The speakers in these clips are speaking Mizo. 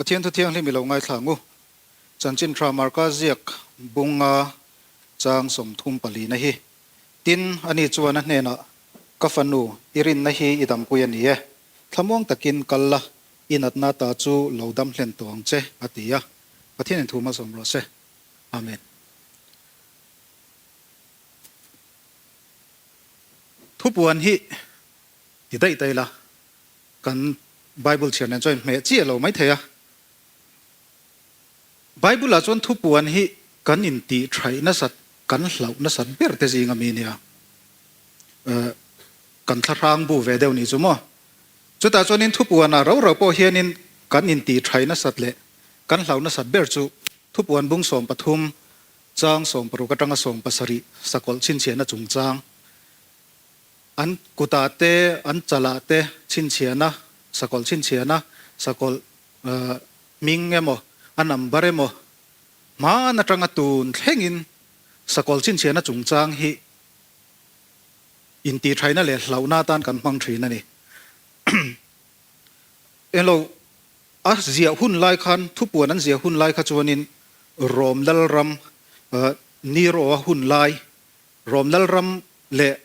Pathian thu thianghlim i lo ngaithla ang u. Chanchin Tha Marka ziak bunga chang 34 na hi. Tin, ani chuan a hnenah, Ka fanu, i rinna hi i dampui a ni e. Thlamuang takin kal la, i natna ta chu lo dam hlen tawh ang che, a ti a. Pathianin thu malsawm rawh se. Amen. Thupuan hi ti daih daih la, kan Bible chhiar nen chuan inhmeh chiah lo maithei a. Bible ah chuan thupuan hi kan intih thaih nasat, kan hlauh nasat ber te zing ami nia. Kan thlahrang bu ve deuh nih chu maw. Chutah chuanin thupuan ah rau rau pawh hianin kan intih thaih nasat leh kan hlauh nasat ber chu thupuan bung 13 chang 16 atanga 17 sakawlh chhinchhiahna chungchang An kutah te, an chalah te chhinchhiahna, sakawlh chhinchhiahna, sakawlh hming emaw, a number emaw, hmaan atanga tun thlengin sakawlh chhinchhiahna chungchang hi intihṭhaihna leh hlauhna atan kan hmang ṭhin a ni. Englo, a ziah hun lai khan, thupuan an ziah hun lai kha chuanin Rom Lalram, Nero-a hun lai, Rom Lalram leh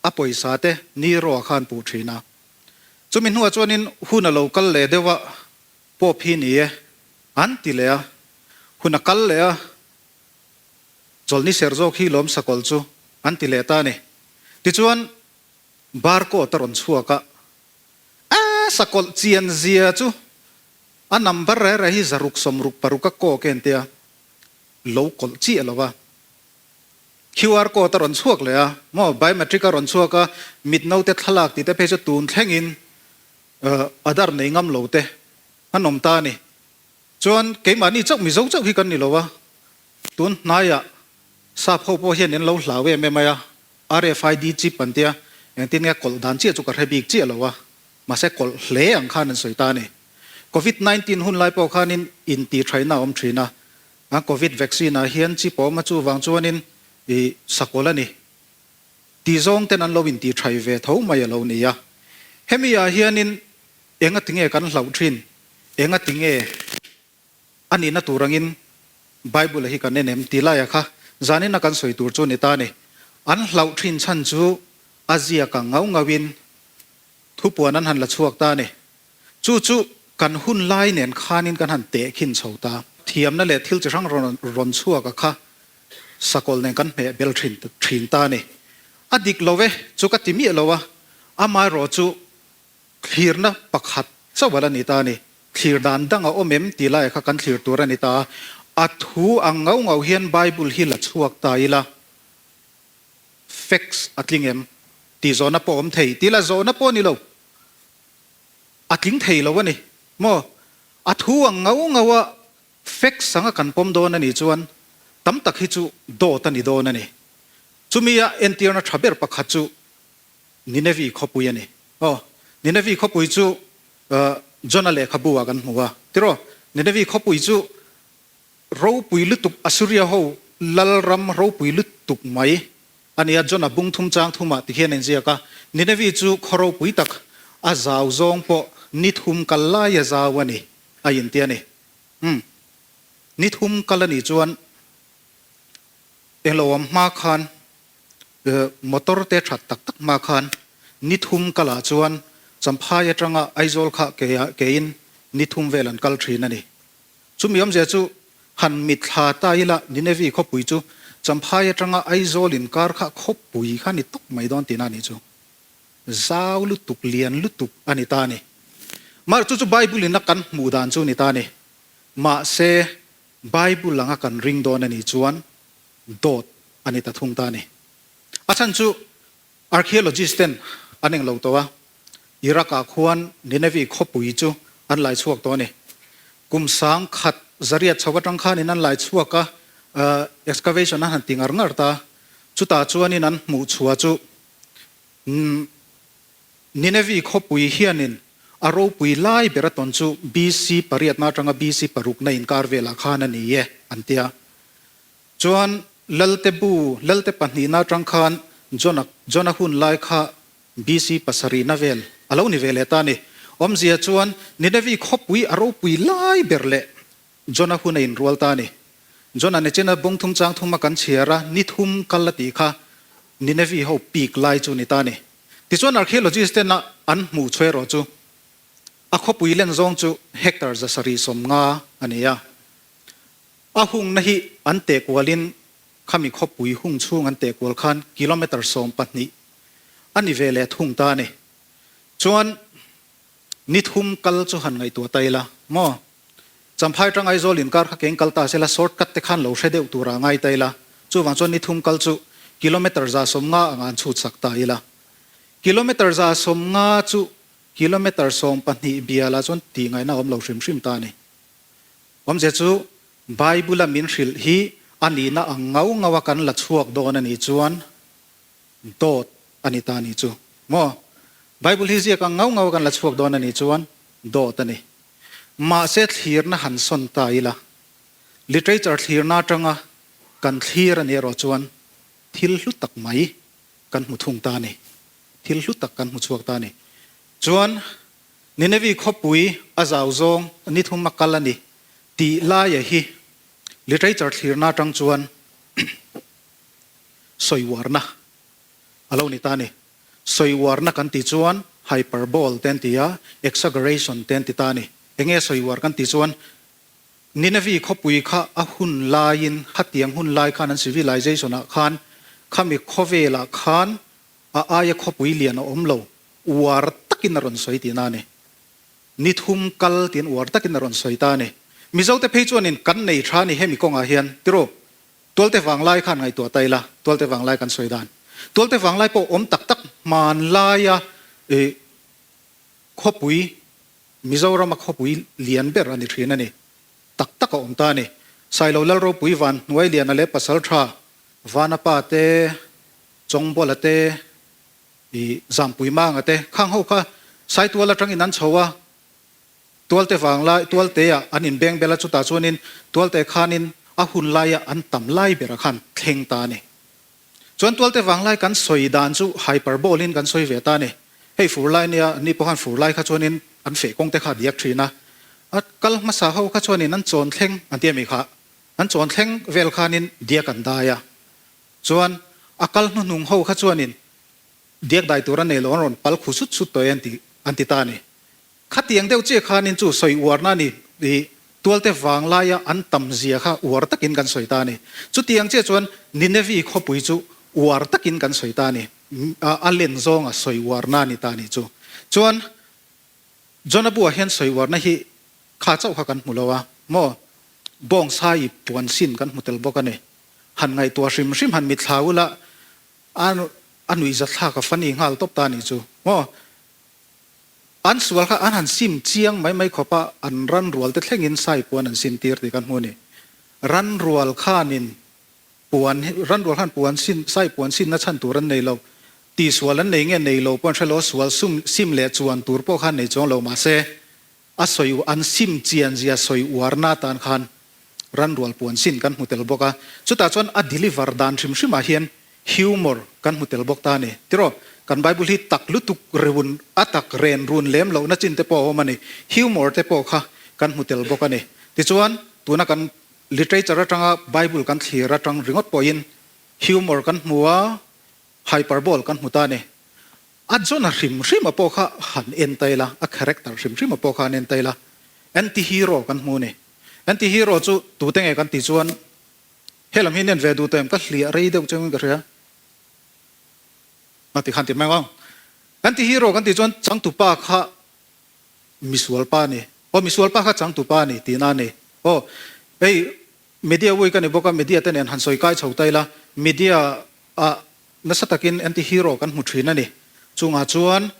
a pawisa te Nero-a khan puh thin a. Chumi hnuah chuanin hun a lo kal leh deuh a, Pope hi ni e, an ti leh a. Hun a kal leh a, Chawlhni ser zawk hi lawm sakawlh chu an ti leh ta a ni. Tichuan barcode a rawn chhuak a, A sakawlh chian zia chu a number reh reh hi 666 a kawk e an tia, lo kawlh chiah lo va. QR code a rawn chhuak leh a, maw biometric a rawn chhuak a, mit naute thlalak tih te phei chu tun thlengin Aadhaar nei ngam lo te an awm ta a ni. Chuan keimahni chauh Mizo chauh hi kan ni lo a, tun hnaiah sap ho pawh hian an lo hlau em em mai a, RFID chip an tia, engtin nge kawlh dan chiah chu ka hre bik chiah lo a, mahse kawlh hle ang khan an sawi ta a ni. Covid 19 hun lai pawh khanin intihṭhaihna a awm ṭhin a, A Covid vaccine ah hian chi pawm a chuvang chuanin i sakawlh a ni tih zawng ten an lo inti thai ve tho mai a lo ni a. Hemi ah hianin enga tinge kan hlauh thin, enga tinge a nihna tur angin Bible a hi kan en em tih laia kha zanin a kan sawi tur chu ni ta a ni. An hlauh thin chhan chu a ziak ang ngau ngau in thupuan an han la chhuak ta a ni. Chu chu kan hun lai nen khanin kan han teh khin chho ta. Thiamna leh thil chi hrang rawn chhuak a kha sakawlh nen kan hmeh bel thin thin ta a ni. A dik lo e, chu ka ti miah lo a, amaherawh chu thlirna pakhat chauh a la ni ta a ni. Thlir dan dang a awm em tih laiah kha kan thlir tur a ni ta a. A thu ang ngau ngau hian Bible hi la chhuak ta ila, facts a tling em tih zawhna pawh a awm thei tih la zawhna pawh a ni lo. A tling thei lo a ni maw? A thu ang ngau ngau a facts anga kan pawm dawn a nih chuan tam tak hi chu dawt a ni dawn a ni. Chumi a entirna tha ber pakhat chu Ninevi khawpui a ni. Aw, Ninevi khawpui chu Jona lehkhabu ah kan hmu a, tiraw? Ninevi khawpui chu ropui lutuk Assuria ho lal ram ropui lutuk mai A nia, Jona bung thum chang thumah ti hian a inziak a, Ninevi chu khaw ropui tak, a zau zawng pawh ni thum kal lai a zau a ni, a inti a ni. Umm, ni thum kal a nih chuan englo awm hma khan, motor te that tak tak hma khan ni thum kalah chuan Champhai atanga Aizawl kha kein ni thum vel an kal thin a ni. Chumi awmzia chu han mitthla ta ila Ninevi khawpui chu Champhai atanga Aizawl inkar kha khawpui kha ni tawk mai dawn tihna a nih chu. Zau lutuk, lian lutuk a ni ta a ni. Mar chu chu Bible in a kan hmuh dan chu ni ta a ni. Mahse, Bible anga kan ring dawn a nih chuan dawt a ni ta thung ta a ni. A chhan chu Archaeologist ten an englo tawh a, Iraq ah khuan Ninevi khawpui chu an lai chhuak tawh a ni. Kum 1000 zariat chho atang khanin an lai chhuak a, excavation an han ti ngar ngar ta. Chutah chuanin an hmuh chhuah chu Ninevi khawpui hianin a ropui lai ber a tawn chu BC pariatna atanga BC parukna inkar velah khan a ni e an ti a. Chuan Lalte bu, Lalte pahnihna atang khan Jona, Jona hun lai kha BC pasarihna vel a lo ni ve leh ta a ni. Awmzia chuan Ninevi khawpui a ropui lai ber leh Jona hun a inrual ta a ni. Jona nichina bung thum chang thuma kan chhiar a, ni thum kal a tih kha Ninevi ho pik lai chu ni ta a ni. Tichuan archaeologist tena an hmuh chhuah erawh chu a khawpui len zawng chu hectare 750 a ni a. A hungna hi an teh kualin khami khawpui hung chhung an teh kual khan kilometre 12 a ni ve leh thung ta a ni. Chuan ni thum kal chu han ngaihtuah ta ila maw? Champhai tang Aizawl inkar kha keng kal ta sela short cut te khan lo hre deuh tura ngai ta ila, chuvang chuan ni thum kal chu kilometre 150 anga an chhut sak ta ila. Kilometre 150 chu kilometre 12 bialah chuan tih ngaihna a awm lo hrim hrim ta a ni. Awmzia chu Bible-a min hrilh hi a nihna ang ngau ngau a kan la chhuak dawn a nih chuan dawt a ni ta a nih chu maw? Bible hi ziak ang ngau ngau a kan la chhuak dawn a nih chuan dawt a ni. Mahse thlirna han sawn ta ila, literature thlirna atanga kan thlir a nih erawh chuan thil hlu tak mai kan hmu thung ta a ni. Thil hlu tak kan hmu chhuak ta a ni. Chuan Ninevi khawpui a zau zawng ni thum a kal a ni tih laia hi literature thlirna atang chuan sawi uarna a lo ni ta a ni. Sawi uarna kan tih chuan hyperbole te an ti a, exaggeration te an ti ta a ni. Enge sawi uar kan tih chuan Ninevi khawpui kha a hun laiin hatiang hun lai khan an civilization ah khan khami khawvelah khan a aia khawpui lian a awm lo, uar takin a rawn sawi tihna a ni. Ni thum kal tiin uar takin a rawn sawi ta a ni. Mizote phei chuanin kan nei tha a ni hemi kawngah hian, tiraw? Tualte vanglai khan ngaihtuah ta ila, tualte vanglai kan sawi dan. Tualte vanglai pawh awm tak tak hmanlaia ih khawpui, Mizorama khawpui lian ber a ni thin a ni. Tak tak a awm ta a ni. Sailo Lalropui van hnuai liana leh pasal tha Vanapa te, Chawngbawla te, ih Zampui Manga te, khang ho kha Saitual atangin an chho a, Tualte vanglai, Tualtea an inbeng bel a, chutah chuanin Tualte khanin a hun laia an tam lai berah khan thleng ta a ni. Chuan Tualte vanglai kan sawi dan chu hyperbole in kan sawi ve ta a ni. Hei fur lai nia, anni pawh khan fur lai kha chuanin an feh kawng te kha a diak thin a, a kal hmasa ho kha chuanin an chawn thleng an ti a mi kha, an chawn thleng vel khanin diak an dai a, chuan a kal hnuhnung ho kha chuanin diak dai tur a nei lo, an rawn pal khu sut sut tawh e an ti an ti ta a ni. Khatiang deuh chiah khanin chu sawi uarna a ni i tualte vanglaia an tam zia kha uar takin kan sawi ta a ni. Chutiang chiah chuan Ninevi khawpui chu uar takin kan sawi ta a ni. A len zawnga sawi uarna a ni ta a nih chu. Chuan Jonah buah hian sawi uarna hi kha chauh kha kan hmu lo a maw? Bawngsa i puan sin kan hmu tel bawk a ni. Han ngaihtuah hrim hrim han mitthla ula a nuihzathlak a funny nghal tawp ta a nih chu maw? An sual kha an han sim chiang mai mai khawp a, an ran rual te thlengin sai puan an sin tir tih kan hmu a ni. Ran rual khanin puan, ran rual khan puan sin, sai puan sinna chhan tur an nei lo. Tihsual an nei nge nei lo pawh an hre lo, sual sum, sim leh chuan tur pawh khan nei chuang lo mahse a sawi, an sim chian zia sawi uarna atan khan ran rual puan sin kan hmu tel bawk a. Chutah chuan a deliver dan hrim hrimah hian Humor kan hmu tel bawk ta a ni. Tiraw, kan Bible hi tak lutuk run a tak ren run lem lohna chin te pawh a awm a ni. Humor te pawh kha kan hmu tel bawk a ni. Tichuan, tuna kan literature atanga Bible kan thlir atang ringawt pawhin humor kan hmu a, hyperbole kan hmu ta a ni. A Jonah hrim hrim a pawh kha han en ta ila, a character hrim hrim a pawh kha han en ta ila, anti-hero kan hmu a ni. Anti-hero chu tute nge kan tih chuan He lam hi nen ve duh tawh em? Ka hliah rei deuh chengin ka hria. A ti khan ti mai ang. Kan ti hero kan tih chuan changtupa kha misual pa a ni. Aw misual pa kha changtupa a ni tihna a ni. Aw hei media ui ka ni bawk a, media te nen han sawi kai chho ta ila, media ah nasa takin anti hero kan hmu thin a ni. Chungah chuan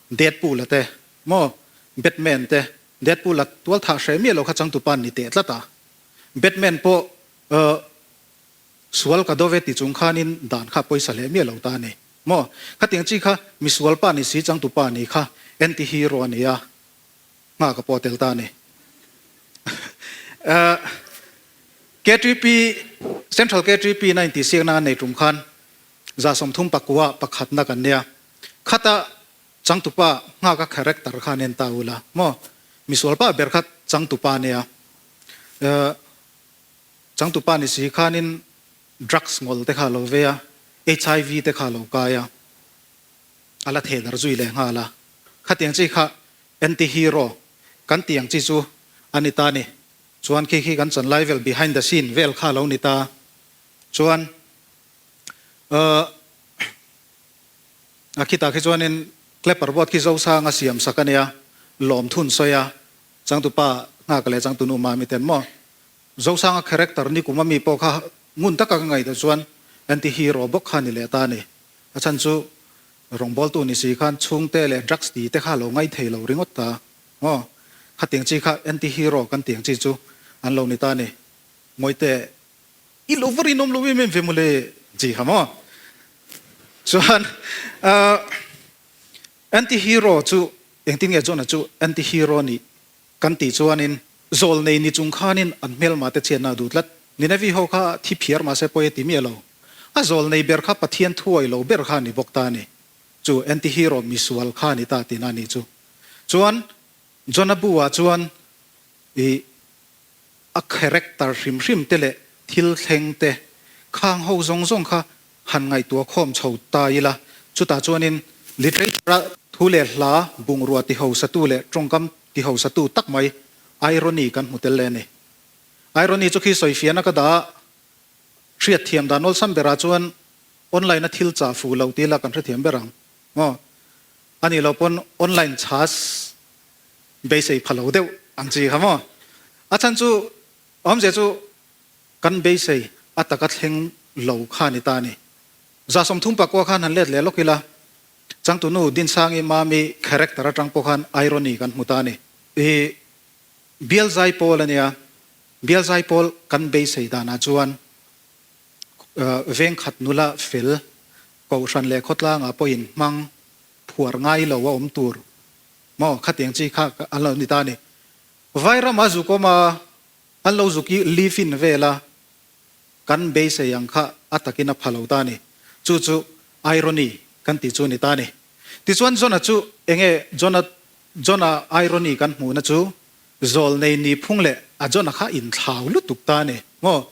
Deadpool a te maw Batman te, Deadpool a tualthah hreh miah lo kha changtupa an ni teh tlat a. Batman pawh sual ka do ve ti chung khanin dan kha pawisa leh miah lo ta a ni maw? Khatiang chi kha misual pa ni si changtu pa ni kha anti hero a ni a, nghak a pawh tel ta a ni. KTP, Central KTP na intihsiakna an nei tum khan 34% pakhatna kan nia. Khata. Changtupa nghaka character kha nen ta ula maw? Misualpa ber kha changtupa nia. Changtupa ni si khanin drugs ngawl te kha a lo vei a, HIV te kha a lo kai a, a la theh dar zui leh nghal a. Khatiang chi kha anti-hero kan tih ang chi chu a ni ta ni. Chuan khi khi kan chan lai vel behind the scene vel kha a lo ni ta. Chuan a khitah khi chuanin clapper board khi Zosanga siam sak a nia, lawmthun sawi a, changtupa nghak leh changtunu mami ten maw? Zosanga character ni kum ami pawh kha ngun taka ka ngaihtuah chuan anti-hero bawk kha a ni leh ta a ni. A chhan chu rawngbawltu ni si khan chhungte leh drugs ti te kha a lo ngaih thei lo ringawt ta maw? Khatiang chi kha anti-hero kan tih ang chi chu an lo ni ta a ni. Mawite I lo va rinawm lo em em ve mawle chi kha maw? Chuan anti-hero chu engtin nge Jonah chu anti-hero nih kan tih chuanin zawlnei ni chung khanin an hmelma te chhiatna a duh tlat. Ninevi ho kha thi phiar mahse pawi a ti miah lo. A zawlnei ber kha Pathian thuai lo ber kha a ni bawk ta a ni. Chu anti-hero misual kha a ni ta tihna a nih chu. Chuan Jonah bu ah chuan i a character hrim hrim te leh thil thleng te khang ho zawng zawng kha han ngaihtuah khawm chho ta ila, chutah chuanin literature-a thu leh hla bungrua tihosatu leh tawngkam tihosatu tak mai irony kan hmu tel leh a ni. Irony chu khi sawifiahna ka dah a, hriatthiam dan awlsam berah chuan online-a thil chah fuh loh tih ila kan hrethiam ber ang maw? A nih loh pawn online chhas beisei pha lo deuh ang chi kha maw? A chhan chu awmzia chu kan beisei a taka thleng lo kha ni ta a ni. 35 khan han let leh lawk ila, changtunu Dinsangi Mami character atang pawh khan irony kan hmu ta a ni. I bial zai pawl a nia, bial zai pawl kan beisei danah chuan vengkhat nula fel kohhran leh khawtlangah pawhin hmang phuar ngai lo a awm tur maw khatiang chi kha an lo ni ta a ni. Vairam a zuk awm a, an lo zuk i live in vel a, kan beisei ang kha a takin a pha lo ta a ni. Chu chu irony kan tih chu a ni ta a ni. Tichuan Jonah chu enge Jonah Jonah irony kan hmuhna chu zawlnei nihphung leh a Jonah kha inthlau lutuk ta a ni maw?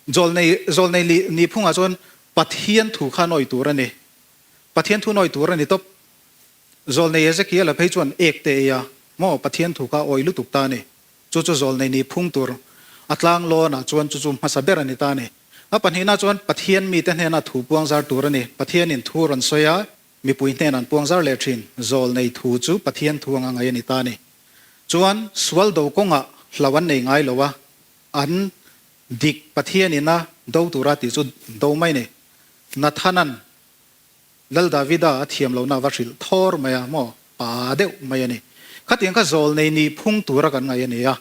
Zawlnei zawlnei nihphungah chuan Pathian thu kha nawi tur a ni. Pathian thu nawi tur a ni tawp. Zawlnei Ezekiel-a phei chuan ek te ei a, maw Pathian thu kha awi lutuk ta a ni. Chu chu zawlnei ni phung tur a tlang lawnah chuan chu chu hmasa ber a ni ta a ni. A pahnihna chuan Pathian mite hnena thu puang zar tur a ni. Pathianin thu rawn sawi a, mipui hnenah an puang zar leh thin. Zawlnei thu chu Pathian thu anga ngaih a ni ta a ni. Chuan sual do kawngah hlo an nei ngai lo a, an dik Pathianin a do tura tih chu do mai a ni. Nathana'n Lal Davida a thiam lohna a va hrilh thawr mai a maw? Pa deuh mai a ni. Khatiang kha zawlnei nih phung tura kan ngaih a ni a.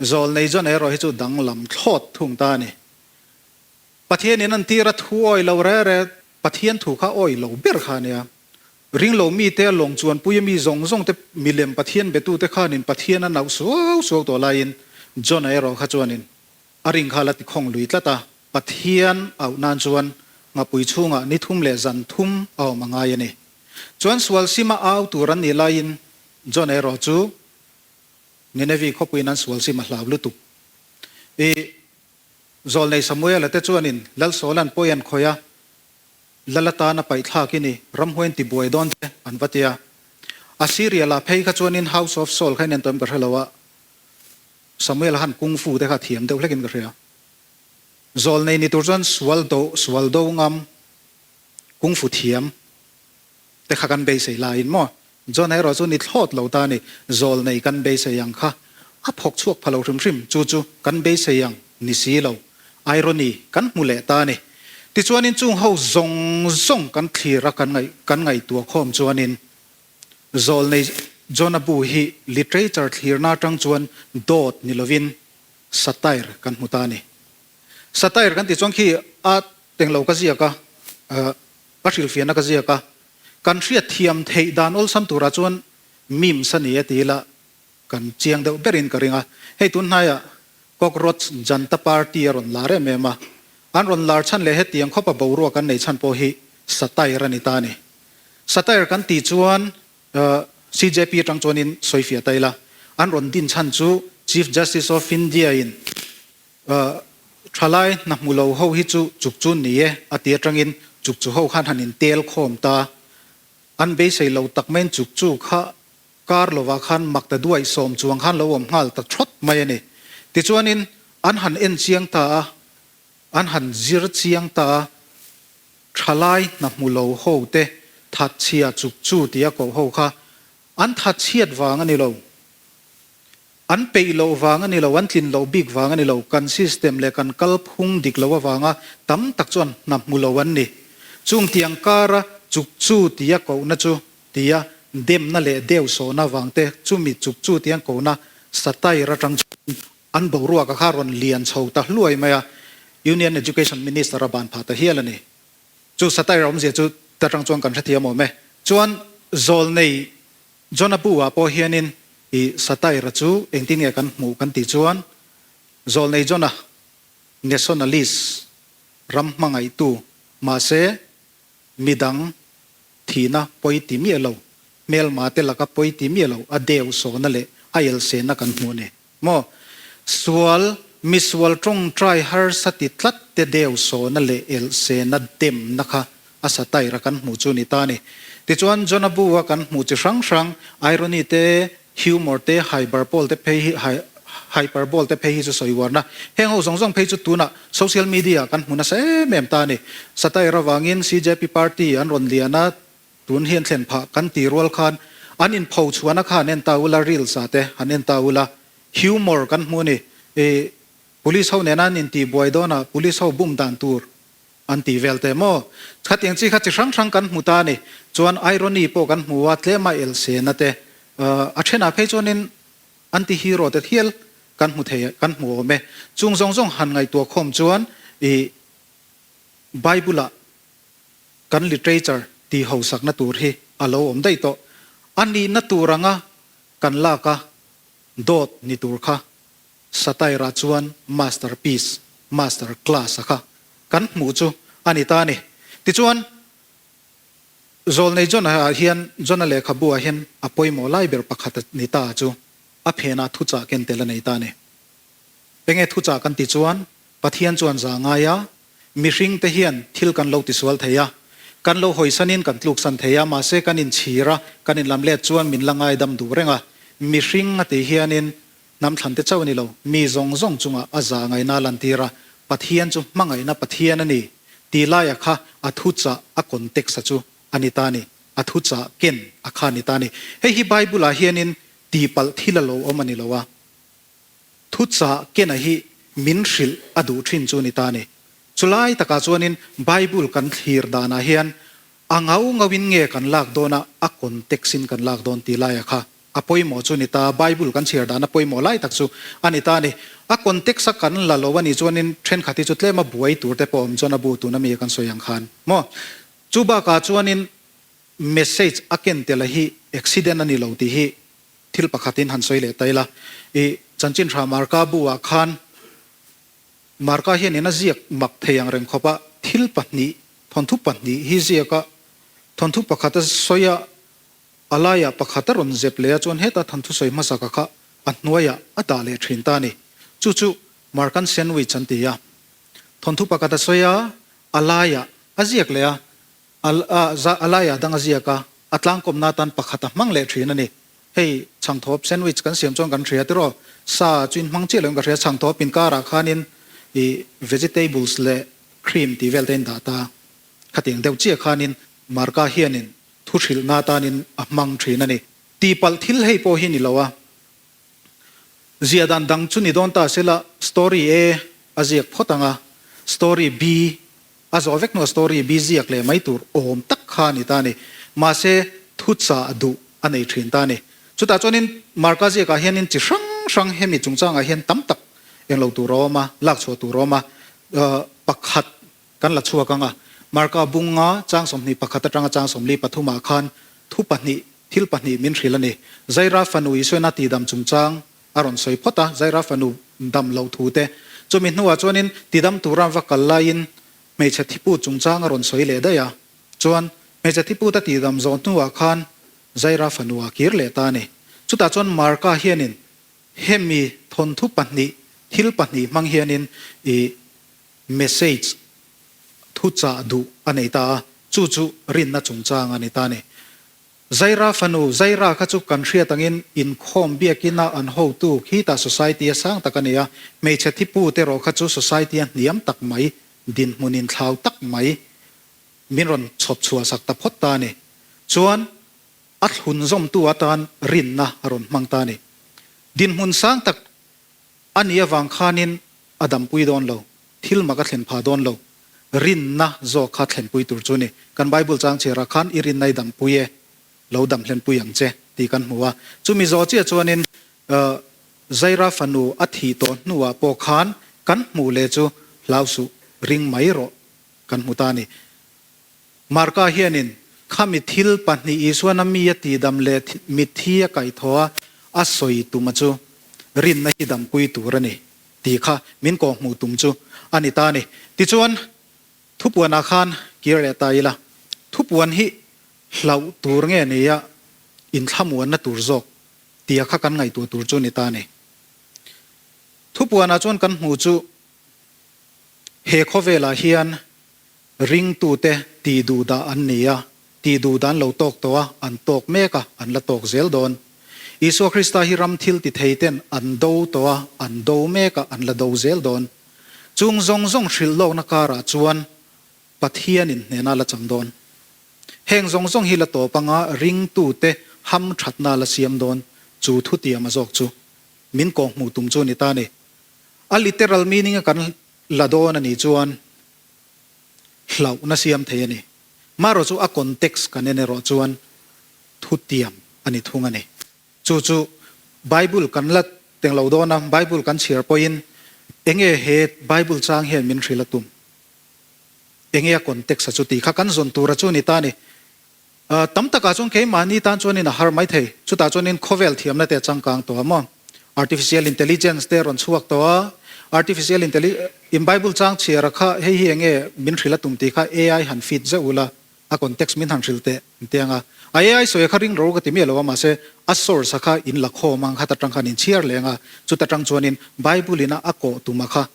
Zawlnei chuan erawh hi chu danglam thlawt thung ta a ni. Pathianin an tir a thu awi lo re re, Pathian thu kha awi lo ber kha a nia. Ringlo mite a lawng chuanpui a mi zawng zawng te milem Pathian betute khanin Pathian a nauh suau suau tawh laiin John-a erawh kha chuanin A ring kha la ti khawng lui tlat a, Pathian auh nan chuan ngapui chhungah ni thum leh zan thum a awm a ngai a ni. Chuan sual sima au tur an nih laiin John erawh chu Ninevi khawpuiin an sual sim a hlau lutuk. I Zawlnei Samuela te chuanin Lal Sawla'n pawi an khawih a, Lal atan a paih thlak i ni, ramhuain tibuai dawn che an va ti a. Assyria lah phei kha chuanin House of Saul kha in en tawh em ka hre lo a, Samuel han kung fu te kha thiam deuh hlekin ka hria. Zawlnei ni tur chuan sual do, sual do ngam, kung fu thiam te kha kan beisei laiin maw? John erawh chu ni thlawt lo ta a ni. Zawlnei kan beisei ang kha a phawk chhuak pha lo hrim hrim. Chu chu kan beisei ang ni si lo. Irony kan hmu leh ta a ni. Tichuanin chung ho zawng zawng kan thlir a kan ngaih kan ngaihtuah khawm chuanin Zawlnei Jonah bu hi literature thlirna atang chuan dawt ni lovin satire kan hmu ta a ni. Satire kan tih chuan khi a tenglo ka ziak a, a hrilhfiahna ka ziak a, kan hriatthiam theih dan awlsam turah chuan memes a ni e ti ila kan chiang deuh berin ka ring a. Hei tun hnaiah Cockroach Janta Party a rawn lar em em a, an rawn lar chhan leh hetiang khawpa boruak an nei chhan pawh hi satire a ni ta a ni. Satire kan tih chuan CJP atang chuanin sawifiah ta ila, an rawn din chhan chu Chief Justice of India in thalai hna hmu lo ho hi chu chuk chu ni e a ti atangin chuk chu ho khan han in tel khawm ta. An beisei lo tak maiin chuk chu kha kar lovah khan mak ta duaih sawm chuang khan lo awm nghal ta thawt mai a ni. Tichuanin an han en chiang ta a, an han zir chiang ta a, Thalai hna hmu lo ho te thatchhia chuk chu tia koh ho kha an thatchhiat vang a ni lo. An peih loh vang a ni lo, an tlin loh bik vang a ni lo, kan system leh kan kalphung dik lo avanga tam tak chuan hna hmu lo an ni. Chung tiang kara chuk chu tia kohna chu tia demna leh deusawhna vang te chumi chuk chu tiang kohna satire atang chuan An boruak a kha rawn lian chho ta hluai mai a, Union Education Minister a ban phah ta hial a ni. Chu satire awmzia chu ta tang chuan kan hrethiam awm e. Chuan Zawlnei John-a bu ah pawh hianin i satire chu engtin nge kan hmuh kan tih chuan Zawlnei John-a nationalist ram hmangaihtu mahse midang thihna pawi ti miah lo, hmelma te laka pawi ti miah lo a deu sawhna leh a elsehna kan hmuh a ni. Maw? Sual, misual tawngtai harsa ti tlat te deu sawhna leh elsehna demna kha a satire a kan hmuh chu ni ta a ni. Tichuan, Jonah bu a kan hmuh chi hrang hrang, irony te, Humor te, hyperbole te phei hi hyperbole te phei hi chu sawi uarna. Heng ho zawng zawng phei chu tunah social media kan hmu nasa em em ta a ni. Satire avangin CJP party an rawn lian a, tun hi an thlen phah kan ti rual khan an inpho chhuahna kha han en ta ula, reels ah te han en ta ula, humor kan hmu a ni. I police ho nena an intihbuai dawnah police ho bum dan tur An ti vel te maw? Khatiang chi kha chi hrang hrang kan hmu ta a ni. Chuan irony pawh kan hmu a, tlema elsena te, a thenah phei chuanin anti-hero te hial kan hmu thei, kan hmu awm e. Chung zawng zawng han ngaihtuah khawm chuan i Bible-ah kan literature ti hosakna tur hi a lo awm daih tawh. A nihna tur anga kan lak a, dawt ni tur kha Satire ah chuan master piece, master class a kha kan hmuh chu a ni ta a ni. Tichuan, Zawlnei John ah hian, John-a lehkhabu ah hian a pawimawh lai ber pakhat a ni ta chu a phenah thuchah ken tel a nei ta a ni. Enge thuchah kan ti chuan, Pathian chuan za ngai a, mihring te hian thil kan lo tisual thei a, kan lo hawisanin kan tluksan thei a, mahse kan inchhir a, kan inlamlet chuan min la ngaidam duh reng a. Mihring a tih hianin Hnam thlan te chauh a ni lo, mi zawng zawng chungah a za ngaihna a lantir a, Pathian chu hmangaihna Pathian a ni tih laia kha a thuchah a context a chu a ni ta a ni, a thuchah ken a kha a ni ta a ni. Hei hi Bible ah hianin tihpalh thil a lo awm a ni lo a, thuchah ken a hi min hrilh a duh thin chu a ni ta a ni. Chulai takah chuanin Bible kan thlir danah hian a ngau ngauin nge kan lak dawn a, a context in kan lak dawn tih laia kha A pawimawh chu ni ta, Bible kan chhiar dan a pawimawh lai tak chu a ni ta a ni. A context a kan la lo a nih chuanin thenkhat hi chu tlem a buai tur te pawh awm chuan a bu tuna mi kan sawi ang khan maw. Chu bakah chuanin message a ken tel a hi accident a ni lo tih hi thil pakhatin han sawi leh ta ila. I chanchin hra Marka bu ah khan Marka hianin a ziak mak thei ang reng khawp a, thil pahnih, thawnthu pahnih hi ziak a, thawnthu pakhat a sawi a, A laiah pakhat a rawn zep leh a chuan heta thanthusawi hmasaka kha a hnuaiah a dah leh thin ta a ni. Chu chu Markan sandwich an ti a. Thawnthu pakhat a sawi a, a laiah a ziak leh a, a laiah dang a ziak a, a tlangkawmna atan pakhat a hmang leh thin a ni. Hei chhangthawp sandwich kan siam chuan kan hria tiraw, sa chu in hmang chiah loin ka hria, chhangthawp inkarah khanin i vegetables leh cream tih vel te in dah ta. Khatiang deuh chiah khanin Marka hianin Thu hrilhna atanin a hmang thin a ni. Tihpalh thil hei pawh hi ni lo a, ziah dan dang chu ni dawn ta sela story A a ziak phawt ang a, story B a zawh vek hnuah story B ziak leh mai tur awm tak kha a ni ta a ni. Mahse, thu chah duh a nei thin ta a ni. Chutah chuanin Marka ziakah hianin chi hrang hrang hemi chungchangah hian tam tak englo tur a awm a, lak chhuah tur a awm a, pakhat Kan la chhuak ang a, Marka bunga chang 21 atanga chang 43 ah khan thu pahnih, thil pahnih min hrilh a ni. Zaira fanu Isuena tidam chungchang a rawn sawi phawt a, Zaira fanu dam loh thu te. Chumi hnuah chuanin tidam tura va kal laiin hmeichhe thipu chungchang a rawn sawi leh daih a, chuan Hmeichhe thiput a tihdam zawh hnuah khan Zaira fanu a kir leh ta a ni. Chutah chuan Marka hianin hemi thawnthu pahnih, thil pahnih hmang hianin i message thuchah duh a nei ta a, chu chu rinna chungchang a ni ta a ni. Zaira fanu, Zaira kha chu kan hriat angin inkhawm biakina an hotu khitah society a sang tak a ni a, hmeichhe thipu te erawh kha chu society a hniam tak mai, dinhmun inthlau tak mai min rawn chhawp chhuah sak ta phawt ta a ni. Chuan a thlun zawmtu atan rinna a rawn hmang ta a ni. Dinhmun sang tak a nih avang khanin a dampui dawn lo, thil mak a thlen phah dawn lo, rinna zawk kha thlenpui tur chu a ni. Kan Bible chang chhiarah khan i rinna i dampui e, lo dam hlenpui ang che tih kan hmu a. Chumi zawh chiah chuanin Zaira fanu a thih tawh hnuah pawh khan kan hmuh leh chu hlau suh, ring mai rawh kan hmu ta a ni. Marka hianin khami thil pahnih Isuan a mi a tihdam leh mitthi a kaihthawh a, a sawi tuma chu rinna hi dampui tur a ni tih kha min kawhhmuh tum chu a ni ta a ni. Tichuan, thupuanah khan kir leh ta ila, thupuan hi hlauh tur nge ni a, inthlamuanna tur zawk tia kha kan ngaihtuah tur chu a ni ta a ni. Thupuanah chuan kan hmuh chu he khawvelah hian Ringtute tih duh dah an ni a, tih duh dan lo tawk tawh a, an tawk mek a, an la tawk zel dawn. Isua Krista hi ram thil ti thei ten an do tawh a, an do mek a, an la do zel dawn. Chung zawng zawng hrilh lawkna karah chuan Pathianin hnena la chang dawn. Heng zawng zawng hi la tawp anga ringtute ham thatna la siam dawn, chu thutiama zawk chu min kawhhmuh tum chu a ni ta a ni. A literal meaning a kan la dawn a nih chuan hlauhna siam thei a ni. Marawh chu a context kan en erawh chuan thutiam a ni thung a ni. Chu chu Bible kan la teng lo dawn a, Bible kan chhiar pawhin enge he Bible chang hian min hrilh a tum? Enge a context a chu tih kha kan zawn tur a chu a ni ta a ni. Tam takah chuan keimahni tan chuanin a har mai thei. Chutah chuanin khawvel thiamna te a changkang tawh a maw? Artificial intelligence te a rawn chhuak tawh a. Artificial intelli in Bible chang chhiar a kha hei hi enge min hrilh a tum tih kha AI han feed zeuh ula, a context min han hrilh teh an ti ang a. A AI sawi a kha ring ro ka ti miah lo a, mahse a source a kha in la khawm ang kha ta tang khan in chhiar leh ang a. Chuta tang chuanin Bible in a a kawh tum a kha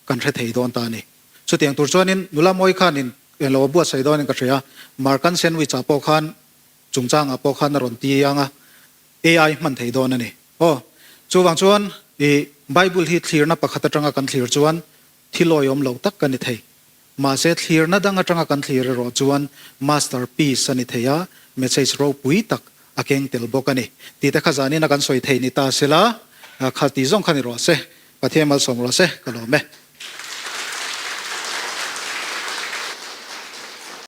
kan hre thei dawn ta a ni. Chutiang tur chuanin nula mawi khanin englo a buatsaih dawnin ka hria. Markan sandwich ah pawh khan chungchangah pawh khan a rawn ti ang a, AI hman thei dawn a ni. Aw, chuvang chuan i Bible hi thlirna pakhat atanga kan thlir chuan thil awihawm lo tak a ni thei. Mahse thlirna dang atanga kan thlir erawh chuan masterpiece a ni thei a, message ropui tak a keng tel bawk a ni. Tih te kha zanin a kan sawi thei ni ta sela, kha ti zawng kha ni rawh se. Pathian malsawm rawh se, ka lawm e.